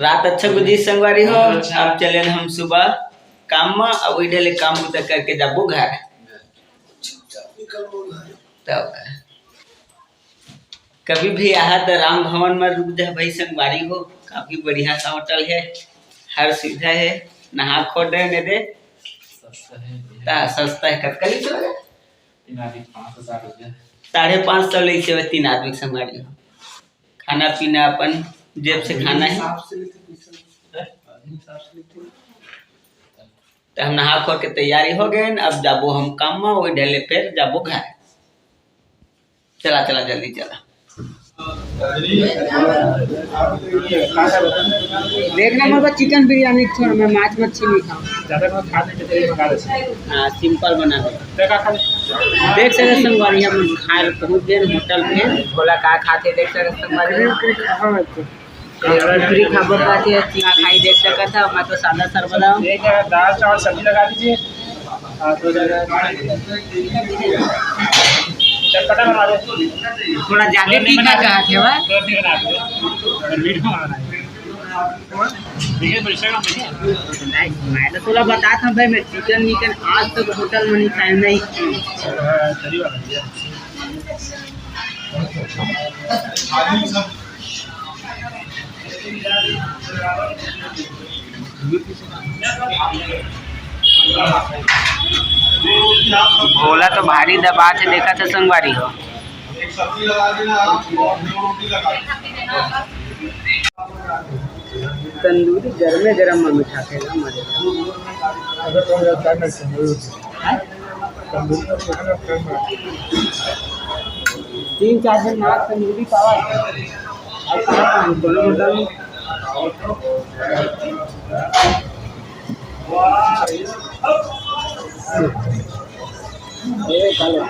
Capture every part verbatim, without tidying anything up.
रात अच्छा गुजरी संगवारी हो। बहुत अच्छा। अब चलेन हम सुबह काम म, अब वही ढले काम बुता करके जाबो घर। तब का। कभी भी आहा त राम भवन म रुक जा भाई संगवारी हो, काफी बढ़िया सा होटल हे, हर सुविधा हे, नहा खोर डरे ने दे। सस्ता हे। ता सस्ता हे, कतका लीस हे? तीन आदमी पाँच सौ साठ रुपया। साढ़े पाँच सौ लीस हे तीन आदमी संगवारी हो। खाना पीना अपन जेब से खाना हे। हिसाब से लेते पैसा। हैं? हिसाब से लेते। त हम नहा खोर के तैयारी हो गेन, अब जाबो हम काम म, वही ढले फिर जाबो घर। चला चला जल्दी चला। देखना मोर बर चिकन बिरयानी छोड़, मैं मांस मच्छी नहीं खाऊं। ज्यादा कुछ खा नहीं, तो तेरे मंगा लेते हैं। हाँ, सिंपल बना दे। तेरे का खा ले? देख सकत संगवारी, हम खाए पहुंच गेन होटल पे। भोला का खाथे देख सकत संगवारी। कुकरी खाबो खाथे, चिकन खाई देख सकत हव, मैं तो सादा सर्वदा हूँ। एक दाल चावल सब्जी लगा दीजिए। हाँ, दो जगह। चटपटा बनवा दे। थोड़ा ज्यादा तीखा चाहत हे, वा? थोड़ा तीखा बना दे। मीठा बनाना है। देखिए, तो Instagram देखिए। नहीं, मैं तो तोला बतात हूँ भाई, मैं चिकन विकन आज तक होटल में नहीं खाया, नहीं। हाँ, सही बात है। भोला तो भारी दबात हे, देखत हे संगवारी हो। तंदूरी गरमे गरम में मिठाथे ना मजे। अगर तो यार, क्या करते हैं? हैं? तीन चार दिन बाद तंदूरी पावा। अब कहाँ पाएंगे? दोनों होटल में। ये खा लो।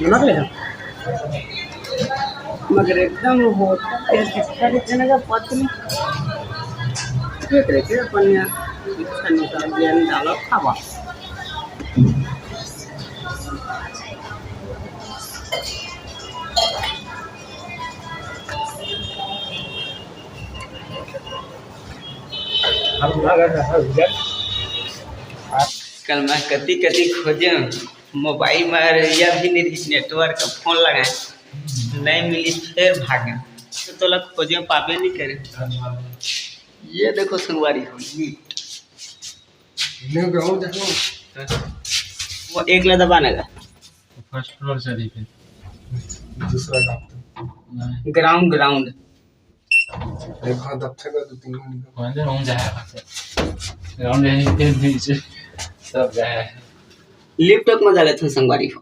नमक ले लो। मगर एकदम होटल के सिक्का के देने का पत्नी। देख रहे थे अपन यहाँ। इच्छा निकाल दिया, निकालो, खावा। कल मैं कति कति खोजे, मोबाइल में या भी नहीं रही, नेटवर्क, फोन लगाए, नहीं मिली, फिर भागे। तो तोला खोजे पाबे नहीं करे। ये देखो संगवारी हो, ये। वो एक ला दबाने का। फर्स्ट फ्लोर से देखे। दूसरा डॉक्टर। नहीं। Ground, ground. एक हाथ दबथे का दो तीन घंटे। कौन से रूम जाए? ग्राउंड जाए, नीचे, नीचे सब जाए। लिफ्ट में डाले थे संगवारी हो।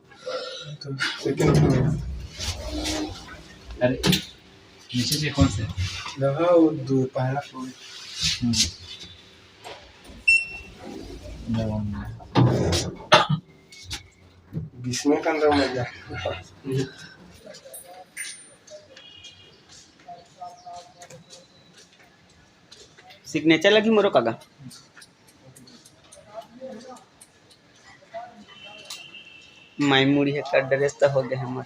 तो सेकंड फ्लोर। अरे, नीचे से कौन से? रहा वो दो, पहला फ्लोर। हम्म। बीस में का अंदर मर जा। सिग्नेचर लगी मोरो काका। माई मुड़ी हे का ड्रेस त हो गए हमर।